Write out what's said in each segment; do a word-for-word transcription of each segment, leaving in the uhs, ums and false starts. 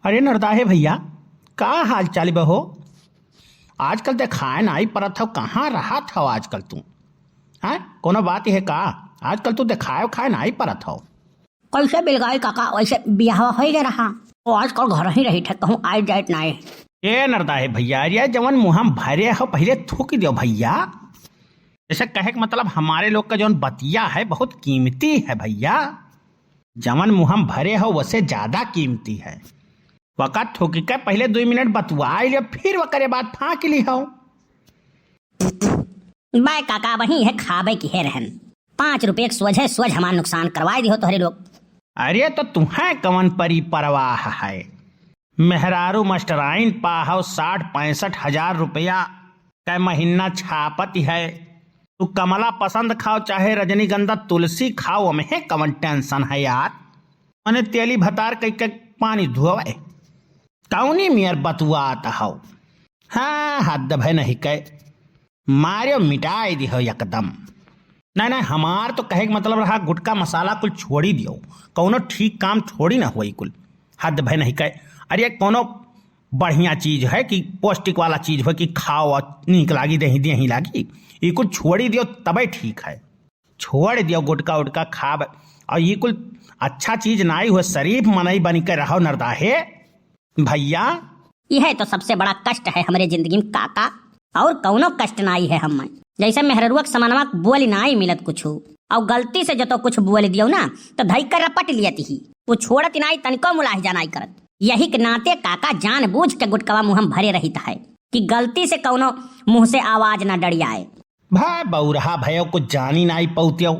अरे नरदाहे भइया, का हाल चाल बा हो? आजकल देखाए नाई परत हौ, कहाँ रहत हौ आजकल तू? हैं? कोनो बात है का? आजकल तू देखाए उखाए नाई परत हौ। कैसे बिलगाई काका, वैसे बियाह होइ गए रहा, तो आजकल घर ही रहित है, कहूँ आए जाए नाई। ए नरदाहे भइया, अरे जवन मुँह में भरे हौ, पहिले थूकि दियो भइया। जैसे कहे के मतलब, हमारे लोग का जौन बतिया है, बहुत कीमती है भइया। जवन मुँह में भरे हौ, वसे ज्यादा कीमती है। वका थूकि के पहिले दुइ मिनट बतुआइ लियो, फिर वकरे बाद फाँकि लिहो। बाय काका, वही है खाबे की है रहन। पाँच रुपये के सोझे सोझ हमार नुकसान करवाइ दिहो तोहरे लोग। अरे तो तुहैं कवन परी परवाह है? मेहरारू मास्टराइन पाहौ साठ पैंसठ हजार रुपया कै महीना छापत है। तू कमला पसंद खाओ चाहे रजनीगंधा तुलसी खाओ, ओम्हे कवन tension है यार? मने तेली भतार कइ के पानी धुआवे। कौनी मियर बतुआत हौ? हाँ, हद भय नहीं कै। मार्यो मिटाइ दिहो एकदम। नहीं, नहीं, हमार तो कहे के मतलब रहा, गुटखा मसाला कुल छोड़ी दियो। कौनो ठीक काम थोड़ी ना होई कुल। हद भय नहीं कै। अरे, कौनो बढ़िया चीज है कि पौष्टिक वाला चीज हो कि खाओ और नीक लागी, देही, देही लागी। ई कुल छोड़ी दियो तबे ठीक है। छोड़ दियो गुटखा उटखा खाब। और ई कुल अच्छा चीज नाई हो, शरीफ मनई बन के रहो नरदाहे। भइया। यह तो सबसे बड़ा कष्ट है हमरे जिंदगी में काका, और कौनो कष्ट नाई है हमें। जैसे मेहररुआ के समनवा के बोली नाई मिलत कुछु, और गलती से जो तो कुछ बोल दियो ना, तो धई कर रपट लियत ही। वो छोड़त नाई, तनिको मुलाहिजा नाई करत। यही के नाते काका जानबूझ के गुटकवा मुँह में भरे रहित है कि गलती से कौनो मुँह से आवाज ना डरियाए। भा बौरहा भयो, कुछ जानी नाई पौत्यो।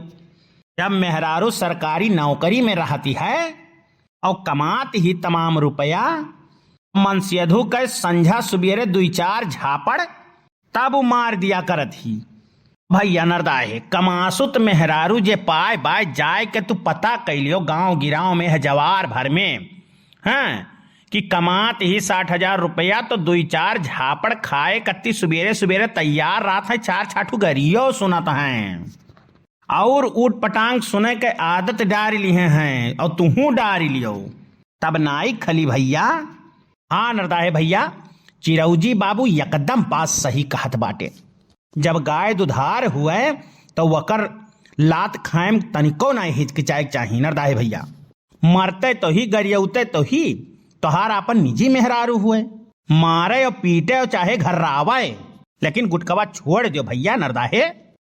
जब मेहरारू सरकारी नौकरी में रहती है और कमात ही तमाम रुपया, मनसेधु के संझा सुबेरे दुई चार झापड़, तब उ मार दिया करत ही। भइया नरदाहे, कमासुत मेहरारू जे पाए बाय जाए के तू पता कइ लियो, गाँव गिराव में है जवार भर में, हैं, कि कमात ही साठ हजार रुपया तो दुई चार झापड़ खाए कत्ती सुबेरे सुबेरे तैयार रहत है, चार छाठू गरियो सुनत हैं। और ऊट पटांग सुने के आदत डारि लिहे हैं, और तुहूँ डारि लियो, तब नाई खली भइया। हाँ नरदाहे भइया, चिरौजी बाबू एकदम बात सही कहत बाटे। जब गाय दुधार हुए, तो वकर लात खाए में तनिको नाई हिचकिचाए के चाही नरदाहे भइया। मरते तो ही, गरियौते तो ही, तोहार आपन निजी मेहरारू हुए। मारे और पीटे और चाहे घर्रावे, लेकिन गुटकवा छोड़ दियो भइया नरदाहे।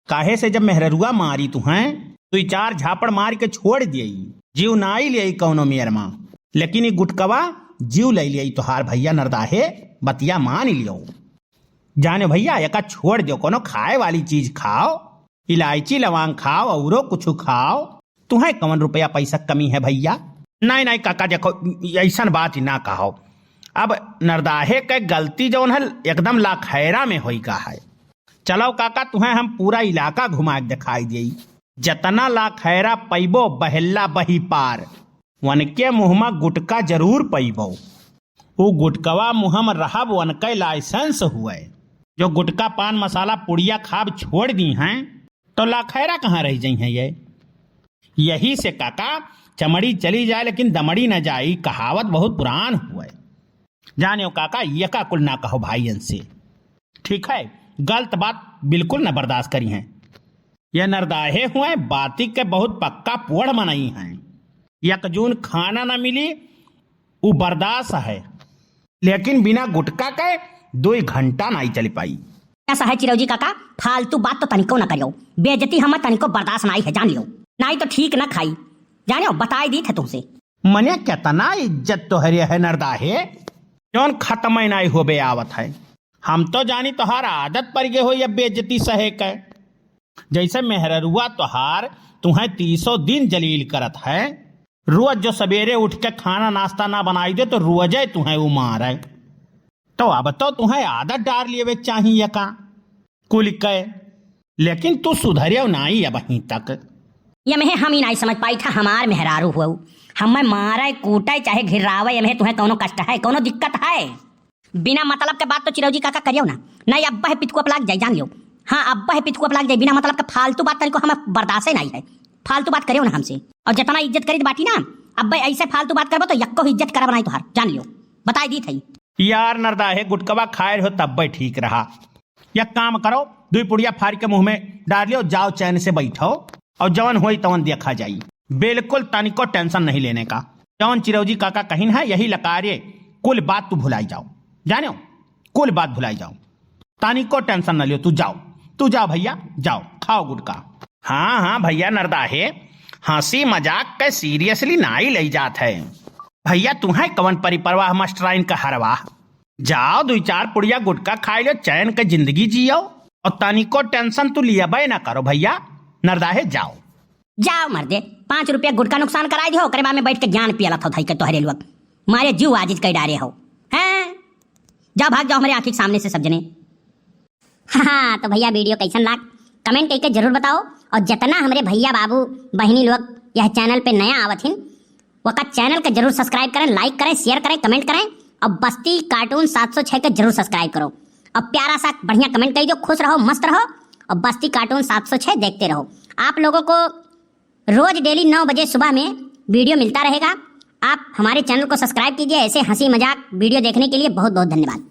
काहे से जब मेहररुआ मारी तुहैं, दुई चार झापड़ मार के छोड़ दियई, जीव नाई लेई कौनो मेर मा। लेकिन ई गुटकवा जीव लई लेई तोहार भइया नरदाहे, बतिया मान लियो। जाने भइया, एका छोड़ दियो, कौनो खाए वाली चीज खाओ, इलायची लवांग खाओ, औरो कुछु खाओ। तुहैं कौन रुपया पैसा कमी है भइया? नाई, नाई काका, देखो, अइसन बात ही ना कहो। अब नरदाहे के गलती जौन है, एकदम लाखैरा में होई गा है। चलो काका, तुहैं हम पूरा इलाका घुमा के देखाई देई। जतना लाखैरा पइबो, बहेल्ला बही पार, वनके मुँह मा गुटका जरूर पइबो। उ गुटकवा मुँह मा रहब, वनके license हुए। जो गुटका, पान, मसाला, पुड़िया खाब छोड़ दीहैं, तो लाखैरा कहाँ रहि जइहैं ये? यही से काका, चमड़ी चली जाए लेकिन दमड़ी न जाई, कहावत बहुत पुरान हुए। जानियो काका, एका कुल ना कहो भाइयन से, ठीक है? गलत बात बिल्कुल न बर्दाश्त करिहैं। ये नरदाहे हुए, बाती के बहुत पक्का पोढ़ मनई हैं। एक जून खाना न मिली, उ बर्दाश्त है, लेकिन बिना गुटका के दुई घंटा नाई चल पाई। ऐसा है चिरौजी काका, फालतू बात तो तनिको ना करियो, बेइज्जती हमें तनिको बर्दाश्त नाई है, जान लियो, नाई तो ठीक ना खाई, जानियो, बताई दी थे तुमसे। मने केतना इज्जत तोहरे है नरदाहे, जौन खत्म नाई होबे आवत है। हम तो जानी तोहार आदत पड़ गए हो ये बेइज्जती सहे के। जैसे मेहररुआ तोहार तुहैं तीसों दिन जलील करत है, रोज जो सबेरे उठ के खाना नाश्ता ना बनाई दे तो रोजे तुहैं उ मारे। तो अब तो तुहैं आदत डार लेवे चाहिए का कुल के, लेकिन तू सुधरियो नाई अबहीं तक। यमहे हम ही नाई समझ पाई था, हमार मेहरारू हुआ, हमें मारे, कूटे, चाहे घिरावे, यमहे तुहैं कौनो कष्ट है, कौनो दिक्कत है? बिना मतलब के बात तो चिरौजी काका करियो ना, नहीं अब्बा है पितकुआ पलाग जाई, जान लियो। हाँ, अब्बा है पितकुआ पलाग जाई, बिना मतलब के फालतू बात तनिको हमें बर्दाश्त ही नाई है। फालतू बात करियो ना हमसे, और जितना इज्जत करीत बाटी ना, अब्बा ऐसे फालतू बात करबो तो यक्को इज्जत करब नाई तोहार, जान लियो। बताई दी थई। यार नरदाहे, गुटकवा खाए रहो तब्बे ठीक रहा। एक काम करो, दुई पुड़िया फाड़ के मुंह में डाल लियो, जाओ चैन से बैठो और जवन होई तवन देखा जाई। बिल्कुल तनिको tension नहीं लेने का। जवन चिरौजी काका कहिन है यही लकारे, कुल बात तू भुलाई जाओ, जाने हो, कुल बात भुलाई जाओ। तनिको tension न लियो, तू जाओ, तू जाओ भैया, जाओ खाओ गुटका। हाँ हाँ भैया नरदाहे, हंसी मजाक के seriously नाई लई जात है। भैया तुहें कवन परी परवाह मास्टराइन का हरवाह। जाओ दुई चार पुड़िया गुटका खाई लो, चैन के जिंदगी जियो और तनिको tension तू लियबे ना करो भैया नरदाहे, जाओ। जाओ मर्दे, पाँच रुपया गुटका नुकसान कराई दियो, ओकरे बाद में बैठ के ज्ञान पियलत हो धई के तोहरे लोग। मारे जीव आजिज कई डारे हो, हैं? जाओ भाग जाओ हमरे आँखी के सामने से सब जने। हाँ, तो भैया video कैसन लाग comment करके जरूर बताओ। और जितना हमरे भैया बाबू बहिनी लोग यह channel पे नया आवत हिन, वका channel के जरूर subscribe करें, like करें, share करें, comment करें और बस्ती cartoon सात सौ छह के जरूर subscribe करो। और प्यारा सा बढ़िया comment कर दो, खुश रहो, मस्त रहो और बस्ती cartoon सात सौ छह देखते रहो। आप लोगों को रोज daily नौ बजे सुबह में video मिलता रहेगा। आप हमारे channel को subscribe कीजिए ऐसे हंसी मजाक video देखने के लिए। बहुत बहुत धन्यवाद।